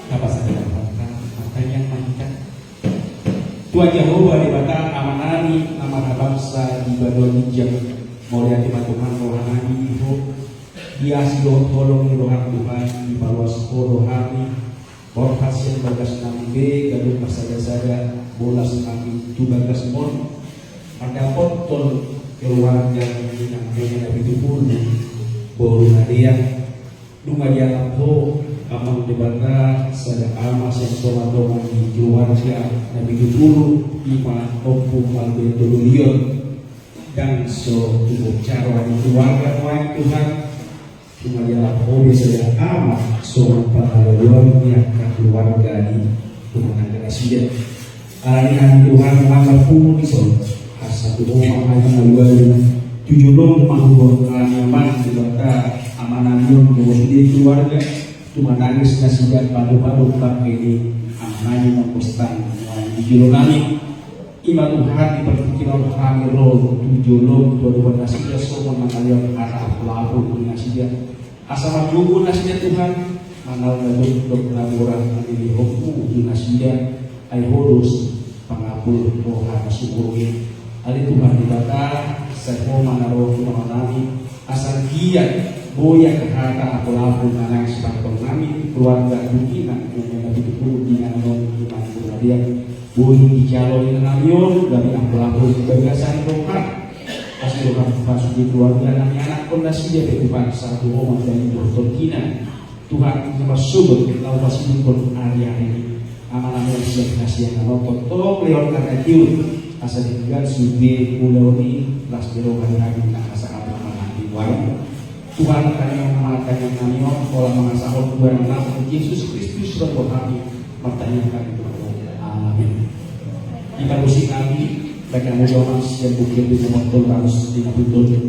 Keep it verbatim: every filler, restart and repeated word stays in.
Tapa sadari hata, martangiang ma hita. Tuhan Jahowa Debata Amanami na marhabangsa di banua ginjang, mauliate ma Tuhan rohanami di Ho, di asi dohot holong ni roham Tuhan, dipaluas Ho do hami, borhat sian bagasnami be gabe marsadasada, bolas hami tu bagasmon, mandapothon keluarga ni angka na pitu pulu boru na deak. Nunga dialap Ho, Amang Debata, sada ama sian tongatonga ni keluarga na pitu pulu, ima Ompu Alberto Dolion, ndang so tubu jaro ni keluarga nuaeng Tuhan. Nunga dialap Ho be sada ama songon pangaloloan ni angka keluarga ni tumanangga nasida. Alani i Tuhan, nunga marpungu dison, asa tu Ho ma hami na ualu tu jolom manghuhut. Alani i Amang Debata, amanami on dohot sude keluarga, tumanangis nasida, padopadop bangke ni amanami, mangkostang nuaeng di jolonami. Ima Tuhan, di partingkian on hami ro tu jolom tu adopan nasida, songon mangalehon hata apulapul tu nasida. Asa margogo nasida Tuhan, manaon na dokdok na borat na nilehonmu tu nasida, ai Ho do si pangapul roha na sumurung i. Ale Tuhan Debata, sai Ho ma na ro tu amanami, asa giat boi angka hata apulapul na naeng sipasahaton nami tu keluarga, tu inang na pitu pulu di inganan on, di inang na deak. Boi dijalo inanami on gabe apulapul di bagasan roha. Asi roham Tuhan sude keluarga na nianakhon nasida be Tuhan, sahat tu Ho ma di dohot inang. Tuhan, na marsogot laho pasidunghon ariari i. Amanami on sian hasiangan on, tongtong lehon hata ni uhum, asa denggan sude ulaon i, las ni roha ni hami na hasangapon amanami nuaeng. Tuhan, tangiang ma tangiangnami on, holan mangasahon Tuhan na Jesus Kristus, Tuhan hami, martangiang hami tu Ho. Amin. Di parmusik nami, baik na muda mas yang bukit di nomor tolu ratus lima puluh tujuh.